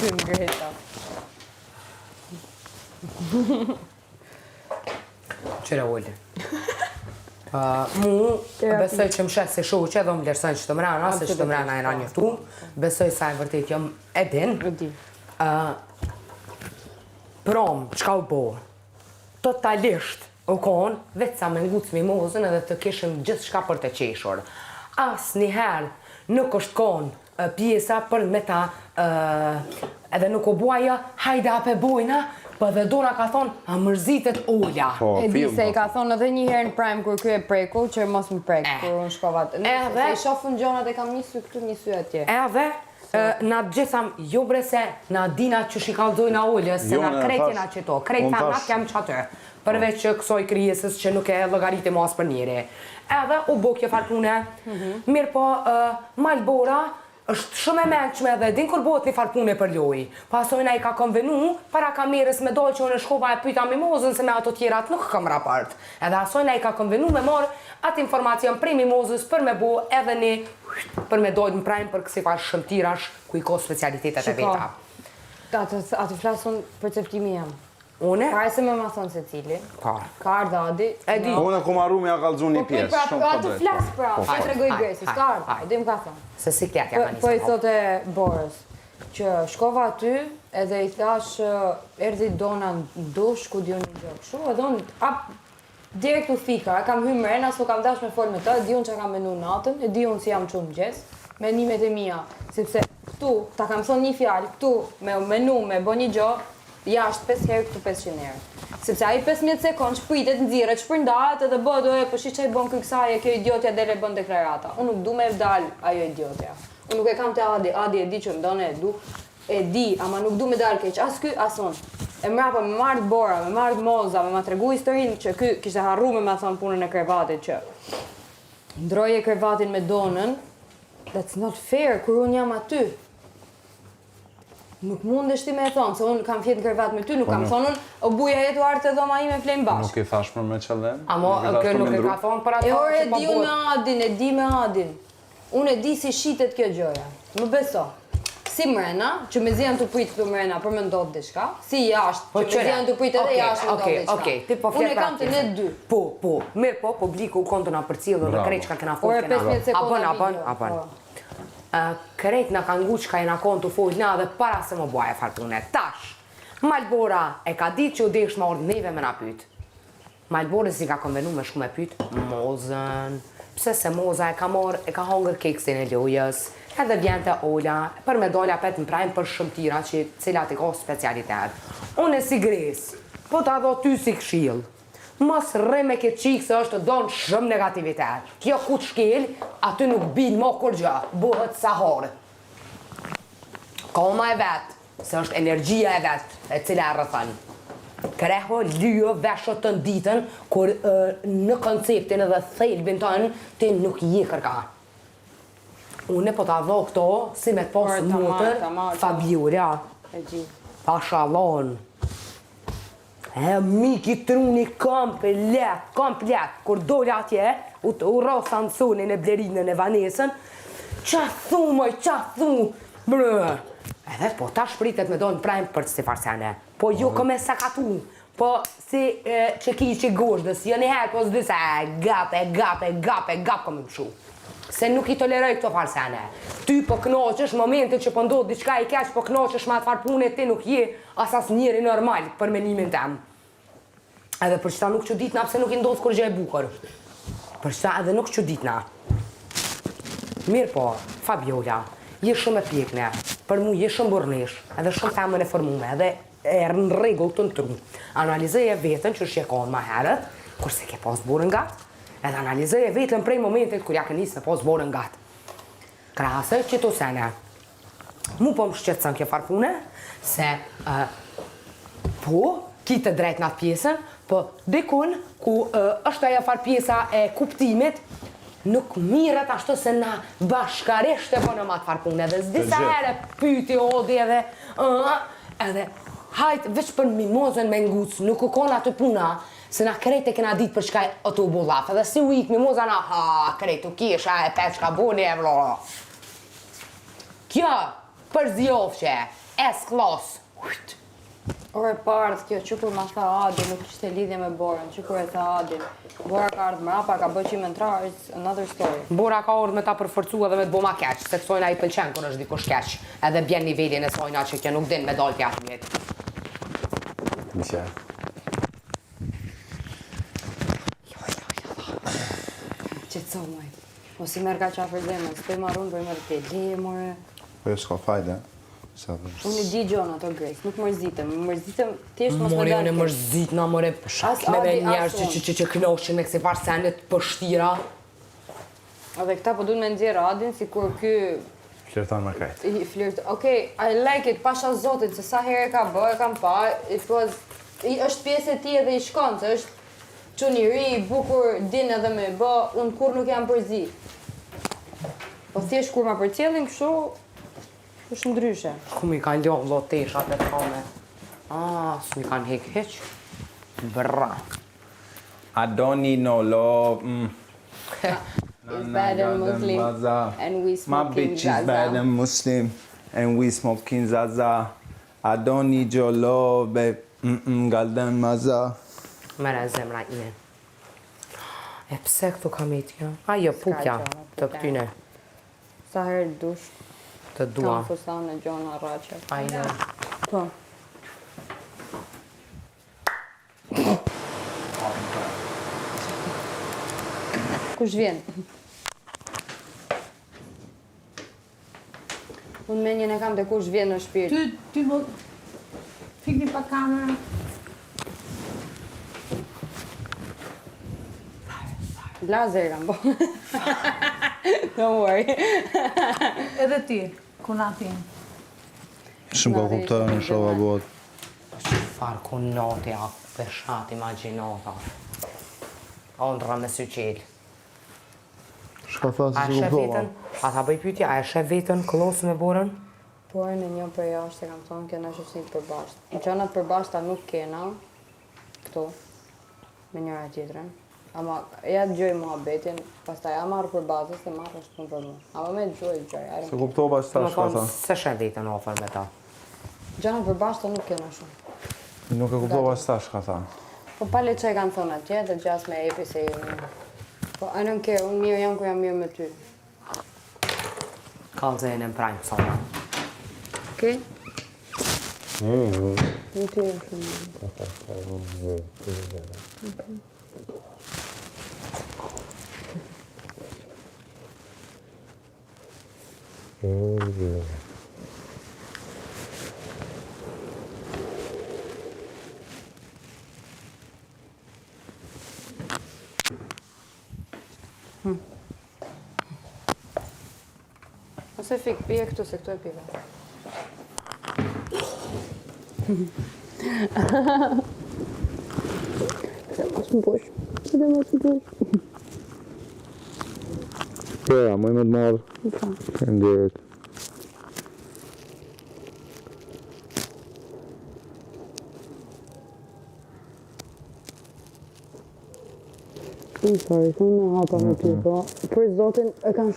Shkëlqim Greta. Qyre Oli. Uh, mu, besoj që më sheh si shoqe dhe më vlerësojnë që të mrena, se që të mrena e na njoftu. Besoj sa e vërtet jam e din. E di. Uh, prom, çka u bo? Totalisht u kon, veç sa me nguc Mimozën edhe të kishim gjithçka për të qeshur. Asnjëherë nuk është kon pjesa për me ta edhe nuk u bo ajo hajde a pe bojna po edhe Dona ka thonë a mërzitet Ola. Po, E di film, se i po. ka thonë edhe një herë në prime kur ky e preku që mos më prek Eh. kur unë shkova. Nëse Edhe- se i shoh unë gjonat e kam një sy këtu, një sy atje. Edhe na të gjithë tham, jo bre se na dina qysh i kallxojna Olës, se Jo, na ne krejt thash- jena qeto, krejt unë thamë na thash- kem qaty, përveç që kësaj krijesës që nuk e llogaritim as për njeri. Edhe u bo kjo farë pune, mirë po Malbora është shumë e mençme dhe din kur bëhet një farë pune për lojë. Pasojna i ka konvenu para kamerës me dalë që unë shkova e pyeta Mimozën se me ato tjerat nuk kam raport. Edhe asojna i ka konvenu me marr atë informacion prej Mimozës për me bo edhe një për me dalë në prime për kësi farë shëmtirash ku i ka specialitetet e Shiko, veta. Atë atë flas unë perceptimi jem. Une? Para se me ma thonë secili. Po. Ka ardhë Adi. E di. Unë ku marru me ja kallxu një Po, po, pjesë, pra, shumë po atë drejt. flas pra, Po, po po. tregoj Haj, Gresës, haj, ka ardhë, haj. Adi më ka thonë. Se si klet ja Po, ka nisë. po i thote Borës, që shkova aty edhe i thash, erdhi Dona në dush, ku di unë një gjë kështu, edhe unë ap, direkt u fika, e kam hy mrena, s'u kam dash me fol me të, e di unë çka kam menu natën, e di unë si jam çu në mëngjes, menimet e mia, sepse këtu, ta kam thonë një fjalë, këtu me menu, me bë një gjë, jashtë 5 herë, këtu 500 herë. Sepse ai 15 sekondë shpritet, nxirret, shpërndahet edhe bëhet, e po shi ç'i bën ky kësaj e kjo idiotja del e bën deklarata. Unë nuk du me dal ajo idiotja. Unë nuk e kam te Adi, Adi e di që më donë e du, e di, ama nuk du me dal keq, as ky, as unë. E mrapa me marrë Bora, me marrë Moza, me ma tregu historinë që ky kishte harru me ma thonë punën e krevatit që ndroje krevatin me Donën, that's not fair, kur unë jam aty. Nuk mundesh ti me e thonë, se unë kam fjetë në krevat me ty, nuk kam thonë unë, o buja jetu ardhë te dhoma ime flejmë bashkë. Nuk i thash për me qëllim. Amo, nuk i thash kjo për nuk me e ndru. ka thonë për ato E ore, që e po di unë bëhet. me Adin, e di me Adin. Unë e di si shitet kjo gjëja. Më beso. Si mrena, që me zi janë të prit këtu mrena për me ndodh diçka, si jashtë, Po që me zi janë të prit edhe okej, jashtë me ndodh okej, diçka. Okej, ti po Unë flet e për kam atë të ne pjesën. dy. Po, po, mirë po, publiku u kon të na përcjellur dhe Bravo. krejt çka kena fol Ore, kena. 15 A sekonda bën, a bën, video, a bën. po. Ë, krejt na ka ngu çka jena kon të fol na dhe para se më bëja far pune. Tash, Malbora e ka ditë që u desh me ardhë neve me na pyet. Malborës i ka konvenu me shku me pyet Mozën. Pse se Moza e ka marrë, e ka hongër keksin e lojës, edhe vjen te Ola, për me dalë apet në prime për shëmtira që cilat i ka specialitet. Unë e si Gres, po ta do ty si këshill. Mos rri me këtë qikë se është të donë shumë negativitet. Kjo ku të shkel, aty nuk bin mo kur gjë, bëhet sahor. Koma e vet, se është energjia e vet, e cila e rrëthon. Kreho, lyo, vesho të në ditën, kur e, në konceptin edhe thelbin tënë, ti nuk je kërka. Unë po ta dho këto, si me të pas Ore, ta marr, motër, ta marr, ta- Fabiola, E di. Pasha Allahun. E miki truni komplet, komplet. Kur dola atje, u, u ro Sansonin e Blerinën e Vanesën, qa thu moj, qa thu, brë. Edhe po tash pritet me donë prime për si farsene. Po jo kom e sakatu, po si e, që ki që gozhdës, jo një herë, po s'dy se e gap, e gap, e gap, e gap kom i mshu. Se nuk i toleroj këto farsene. Ty po knoqesh momentin që po ndodh diçka i keq, po knoqesh me atë farë pune, ti nuk je as as njeri normal për menimin tem. Edhe për qëta nuk çuditna pse nuk i ndodh kur gjë e bukur. Për qëta edhe nuk çuditna. Mirë po, Fabiola, je shumë e pjekne, për mu je shumë burrnish, edhe shumë femër e formume, edhe e në rregull të në tru. Analizoje veten që shje konë ma herët, kur se ke pas borën gat, edhe analizoje veten prej momentit kur ja ke nisë me pas borën gat. Krahasoj qëto sene. Mu po më shqetëson kjo farë pune, se uh, po, ki të drejt në atë pjesën, po dikun ku uh, është ajo farë pjesa e kuptimit, nuk mirret ashtu se na bashkarisht e bënëm atë farë pune, dhe s'disa gjithë. herë pyti odi edhe, uh, edhe hajt veç për mimozën me nguc, nuk u kon aty puna, se na krejt e kena ditë për çka o tu u bo llaf, edhe si u ik mimoza na, ha, krejt u kisha e pe çka boni e vlo. Kjo, për zjofqe. S-class. Huit. Ore pardh kjo që kur ma tha Adi nuk kishte lidhje me Borën, që kur e tha Adi. Bora ka ardhë mrapa, ka bë qimen tra, it's another story. Bora ka ardhë me ta përforcu edhe me të bo ma keq, se kësojna i pëlqen kur është dikush keq, edhe bjen nivelin e sajna që kjo nuk din me dalë pja atyhet. Që. Qetëso moj. Mos i merr kaq afër zemrës, po i marr unë, po i merr ti. Leje more. Po jo s'ka fajde. Sa Unë i di gjona ato Grace, nuk mërzitem, mërzitem thjesht mos më More, dalë unë e keq. mërzit na more, As me me Adi, as njerëz që unë. që që që kënaqen me kësi farë senet pështira. Edhe këta po duhet me nxjerr Adin sikur ky Flirton me krejt. i flirt. Okej, I like it, pasha zotit, se sa herë e ka bë, e kam pa, it was i, është pjesë e tij edhe i shkon, se është çun i ri, i bukur, din edhe me bë, unë kur nuk jam përzi. Po thjesht kur ma përcjellin kështu, është ndryshe. Ku mi kanë ljohë vlo teshat e thome. Ah, s'mi kanë hek hiq. Bra. I don't need no love. Mm. It's bad and Muslim, and we My smoking bitch is Zaza. bad and Muslim, and we smoking Zaza. I don't need your love, babe. Mm-mm, golden maza. Mere zemra ime. E pse këtu kam etja? A jo, pukja gjona, të pukja. këtyne, Sa herë dush, të dua. kam fustane gjona rraqe. I know. Po. Kush vjen? Unë menjen e kam të kush vjen në shpirt. Ty, ty mo... Fikni pa kamera. Lazer kam, po. Don't worry. Edhe ti, kunatin. Shumë ka kuptoj në shova bot. Farë kunati, a peshat imagjinata. Ondra me syqel. Shka tha A se e s'e sheh kuptova. vetën? A ta bëj pyetje, a e sheh vetën close me Borën? Por në një për jashtë e kam thonë kena shoqëni të përbashkët. Gjanat përbashkëta nuk kena këtu me njëra tjetrën. Ama ja dëgjoj muhabetin, pastaj ja marr për bazë, se marr është punë për mua. Ama me dëgjoj, dëgjoj. I don't Se kuptova që Do tha më shka thonë, tha. se sheh vetën afër me ta. Gjanat përbashkëta nuk kena shumë. Nuk e kuptova që tha shka tha. Po pale që e kanë thonë atje, dhe gjas me epi se i... Po I don't care, unë mirë jam kur jam mirë me ty. Kallzën e në prime sona. Okej? Në ty jam shumë mirë. Ose fik, pije këtu, se këtu e pive. Se mos më push. Se mos më push. Po, ja, muj me të marrë. Faleminderit. I'm sorry, shumë me hapa me ty, po. Për zotin, e kam shumë.